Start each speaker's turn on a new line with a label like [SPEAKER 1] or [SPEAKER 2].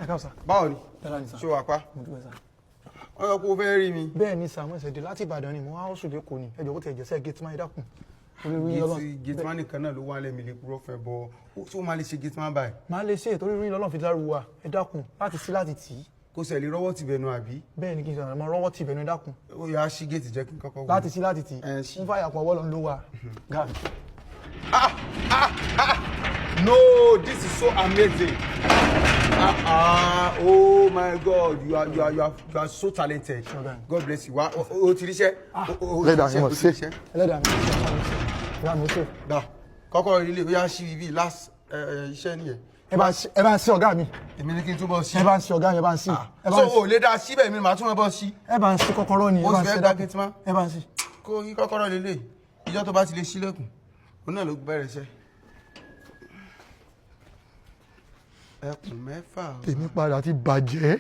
[SPEAKER 1] Ẹ káàbọ̀ sà.
[SPEAKER 2] Báwo ni?
[SPEAKER 1] Dára ni sà.
[SPEAKER 2] Ṣé o wà pa?
[SPEAKER 1] Mo dúpẹ́ sà.
[SPEAKER 2] Wọ́n sọ pé o fẹ́ rí mi.
[SPEAKER 1] Bẹ́ẹ̀ ni sà, mo ṣẹ̀ṣẹ̀ dé láti Ìbàdàn ni, mo wá ọ̀sùn lẹ́kọ̀ọ́ ni. Ẹ jọ̀ọ́, kó tiẹ̀ jẹ́sẹ̀ gate man, ẹ dákun. Torí rí Ọlọ́run.
[SPEAKER 2] Gateman nìkan náà ló wà lẹ́mi lè purọ́ fẹ́ bọ́. Ṣé o máa lè ṣe gateman báyìí?
[SPEAKER 1] Màá lè ṣe, torí rí Ọlọ́run fi dárú wa. Ẹ dákun, láti sí láti tì í.
[SPEAKER 2] Kó sẹ̀ lè rọ́wọ́ tìbẹ̀nu àbí?
[SPEAKER 1] Bẹ́ẹ̀ ni, kí n sọ̀rọ̀ mọ́ rọ́wọ́ tì bẹ̀nu, ẹ dákun.
[SPEAKER 2] Ó yà á ṣí géètì, jẹ́ kí n kọ́kọ́ wò.
[SPEAKER 1] Láti sí láti tì í.
[SPEAKER 2] Ẹ ṣí.
[SPEAKER 1] Ń fàyà pọ̀ ọwọ́ lọ ń ló wa. Gàmí.
[SPEAKER 2] No, this is so amazing. Ah ah, oh my God, you are you are you are you are so talented.
[SPEAKER 1] Ọ̀gá mi.
[SPEAKER 2] God bless you. Wa o ti ríṣẹ́. O ti
[SPEAKER 1] Ẹlẹ́dàá mi
[SPEAKER 2] ríṣẹ́,
[SPEAKER 1] mọ̀
[SPEAKER 2] o ti
[SPEAKER 1] sí.
[SPEAKER 2] ríṣẹ́.
[SPEAKER 1] Ẹlẹ́dàá mi ṣe, ọ̀gá mi ṣe. Ọ̀gá mi ṣe.
[SPEAKER 2] Gbà, kọ́kọ́rọ́ ilé, ó yá, ṣí ibi last iṣẹ́ nìyẹn.
[SPEAKER 1] Ẹ bá ń ṣe, ọ̀gá mi.
[SPEAKER 2] Èmi ní kí n túbọ̀ ṣí.
[SPEAKER 1] Ẹ bá ń ṣe, ọ̀gá mi, ẹ bá ń ṣe. Ẹ bá
[SPEAKER 2] So
[SPEAKER 1] ń ṣe.
[SPEAKER 2] o lè dá síbẹ̀, mi màá tún mọ́ bọ́ sí.
[SPEAKER 1] Ẹ bá ń ṣe kọ́kọ́rọ́ ni. Ẹ
[SPEAKER 2] O
[SPEAKER 1] bá ń
[SPEAKER 2] sì fẹ́
[SPEAKER 1] ṣe
[SPEAKER 2] gba
[SPEAKER 1] dákun.
[SPEAKER 2] gateman.
[SPEAKER 1] Ẹ bá ń ṣe.
[SPEAKER 2] Kó yí kọ́kọ́rọ́ lélẹ̀. Ìjọ tó bá ti lè ṣílẹ̀kùn, òun náà ló bẹ̀rẹ̀ iṣẹ́. Ẹkùn mẹ́fà.
[SPEAKER 1] Tèmi padà ti bàjẹ́.